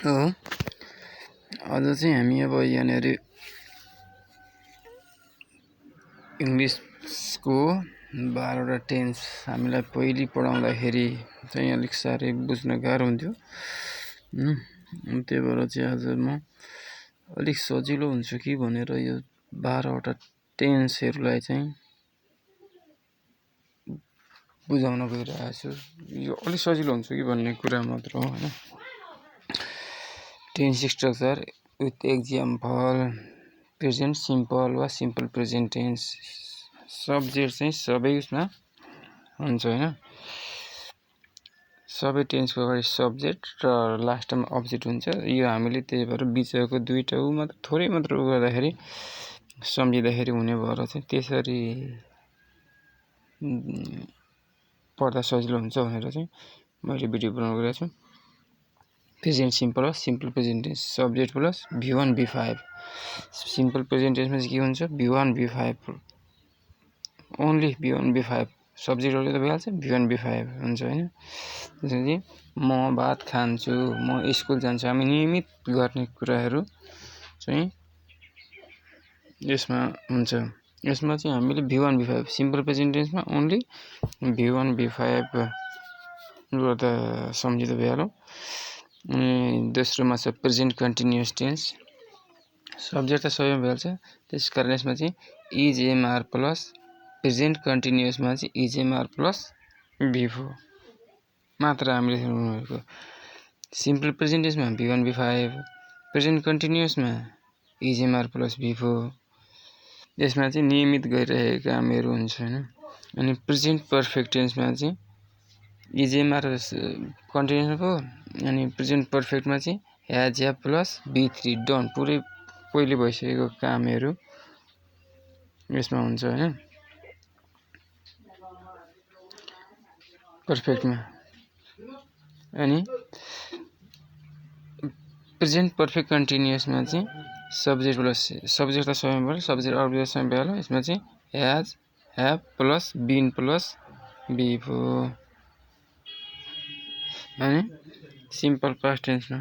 हो आज चाहिँ हामी अब यहाँनिर इङ्ग्लिसको 12वटा टेन्स हामीलाई पहिले पढाउँदाखेरि चाहिँ अलिक साह्रै बुझ्न गाह्रो हुन्थ्यो। त्यही भएर चाहिँ आज म अलिक सजिलो हुन्छ कि भनेर यो 12वटा टेन्सहरूलाई चाहिँ बुझाउन गइरहेको छु। यो अलिक सजिलो हुन्छ कि भन्ने कुरा मात्र हो हैन। Tense structure with example present simple वा सिम्पल प्रेजेन्ट टेन्स सब्जेक्ट चाहिँ सबै उसमा हुन्छ हैन। सबै टेन्सको अगाडि सब्जेक्ट र लास्टमा अब्जेक्ट हुन्छ। यो हामीले त्यही भएर बिचको दुईटा मात्र थोरै मात्र गर्दाखेरि सम्झिँदाखेरि हुने भएर चाहिँ त्यसरी पढ्दा सजिलो हुन्छ भनेर चाहिँ मैले भिडियो बनाउन गएको छु। प्रेजेन्ट सिम्पल वा simple present tense subject plus V1 V5 simple present टेन्समा चाहिँ के हुन्छ V1 V5 only V1 V5 सब्जेक्टहरु त भइहाल्छ V1 V5 हुन्छ हैन। त्यसैले म भात खान्छु म स्कुल जान्छु हामी नियमित गर्ने कुराहरु चाहिँ यसमा हुन्छ। यसमा चाहिँ हामीले V1 V5 simple present टेन्समा only V1 V5 गर्दा सम्झिँदा भइहाल्यो। दोस्रोमा छ प्रेजेन्ट कन्टिन्युअस टेन्स सब्जेक्ट त सबैमा भइहाल्छ। त्यसकारण यसमा चाहिँ इजएमआर प्लस प्रेजेन्ट कन्टिन्युअसमा चाहिँ इजएमआर प्लस V4 मात्र हामीले हेर्नु। सिम्पल प्रेजेन्ट टेन्समा V1 V5 प्रेजेन्ट कन्टिन्युअसमा इजएमआर प्लस V4 यसमा चाहिँ नियमित गरिरहेका कामहरु हुन्छ हैन। अनि प्रेजेन्ट पर्फेक्ट टेन्समा चाहिँ इजएमआर कन्टिन्युअस हो अनि प्रेजेन्ट पर्फेक्टमा चाहिँ has have plus V3 done पुरै पहिले भइसकेको कामहरु यसमा हुन्छ हैन। पर्फेक्टमा अनि प्रेजेन्ट पर्फेक्ट कन्टिन्युअसमा चाहिँ सब्जेक्ट प्लस सब्जेक्ट त सबैमा भयो सब्जेक्ट अर्को सबैमा भयो। यसमा चाहिँ has have plus been plus V4 अनि सिम्पल पास्ट टेन्समा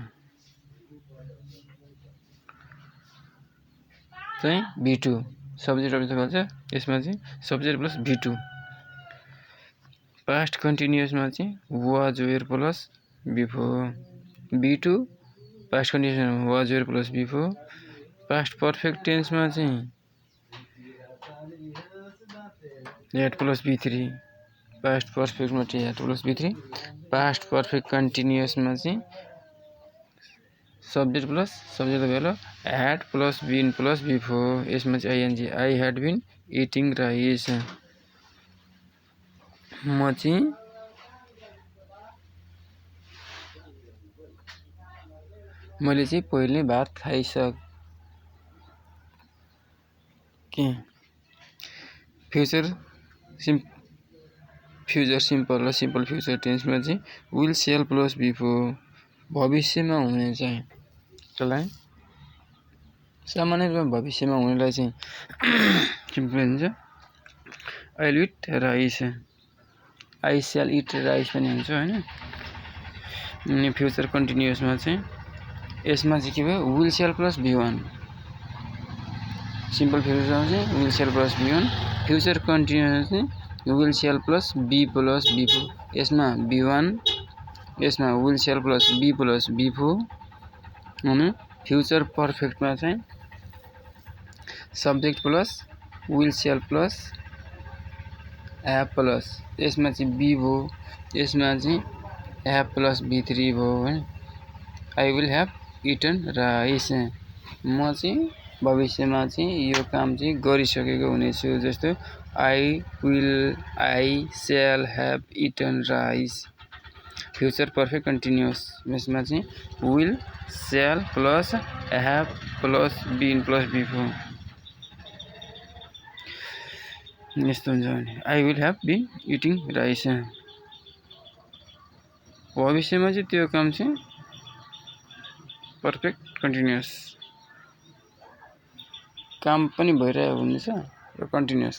चाहिँ V2 सब्जेक्ट अर्को भन्छ यसमा चाहिँ सब्जेक्ट प्लस V2 पास्ट कन्टिन्युअसमा चाहिँ was were plus V4 V2 past कन्टिन्युअसमा was were plus V4 past perfect टेन्समा चाहिँ ह्याड प्लस V3 पास्ट पर्फेक्टमा चाहिँ had plus V3 past perfect कन्टिन्युअसमा चाहिँ सब्जेक्ट प्लस सब्जेक्ट भयो had plus been plus V4 यसमा चाहिँ ING I had been eating rice म चाहिँ मैले चाहिँ पहिले भात खाइसके। फ्युचर सिम्पल र सिम्पल फ्युचर टेन्समा चाहिँ विल सेल प्लस V4 भविष्यमा हुने चाहिँ त्यसलाई सामान्य रूपमा भविष्यमा हुनेलाई चाहिँ सिम्पल हुन्छ I will eat rice I shall eat rice पनि हुन्छ हैन। अनि फ्युचर कन्टिन्युअसमा चाहिँ यसमा चाहिँ के भयो will shall plus V1 simple फ्युचरमा चाहिँ will shall plus V1 future continuous चाहिँ will shall plus B plus V4 यसमा V1 यसमा will shall plus B plus V4 अनि फ्युचर पर्फेक्टमा चाहिँ subject plus will shall plus have plus यसमा चाहिँ B भयो यसमा चाहिँ ह्याभ प्लस V3 भयो हैन। I will have eaten rice म चाहिँ भविष्यमा चाहिँ यो काम चाहिँ गरिसकेको हुनेछु। जस्तो I shall have eaten rice future perfect continuous यसमा चाहिँ will shall plus have plus been plus V4 यस्तो हुन्छ भने I will have been eating rice भविष्यमा चाहिँ त्यो काम चाहिँ पर्फेक्ट कन्टिन्युअस काम पनि भइरहेको हुनेछ र कन्टिन्युअस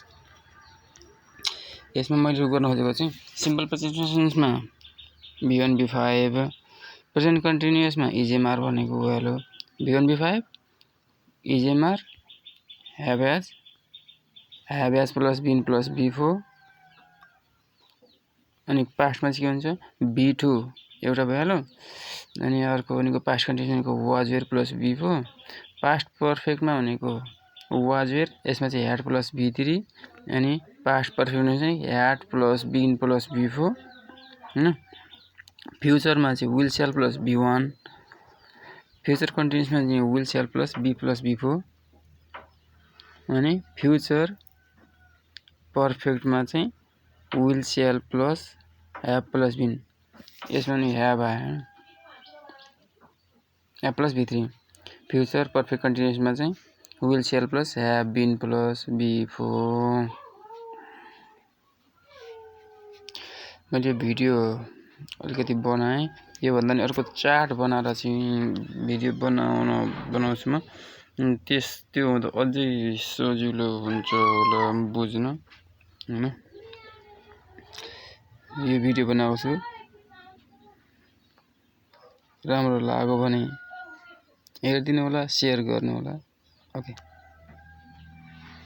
यसमा मैले गर्न खोजेको चाहिँ सिम्पल प्रेजेन्ट टेन्समा V1 V5 प्रेजेन्ट कन्टिन्युअसमा इजेएमआर भनेको value v1 v5 is am are have as plus been plus v4 अनि पास्टमा चाहिँ के हुन्छ v2 एउटा भ्यालु अनि अर्को भनेको पास्ट कन्टिन्युअसको was were plus v4 past पर्फेक्टमा भनेको was were यसमा चाहिँ had प्लस v3 अनि पास्ट पर्फेक्टमा चाहिँ had plus been plus v4 हैन फ्युचरमा चाहिँ will shall plus v1 future कन्टिन्युअसमा चाहिँ will shall plus b plus v4 अनि फ्युचर पर्फेक्टमा चाहिँ will shall plus have plus been यसमा नि have आयो have plus v3 future perfect कन्टिन्युअसमा चाहिँ will shall plus have been plus v4 मैले भिडियो अलिकति बनाएँ यो भन्दा नि अर्को चार्ट बनाएर चाहिँ भिडियो बनाउँछु म त्यो हुँदा अझै सजिलो हुन्छ होला बुझ्न हैन यो भिडियो बनाउँछु राम्रो लाग्यो भने हेरिदिनु होला शेयर गर्नु होला ओके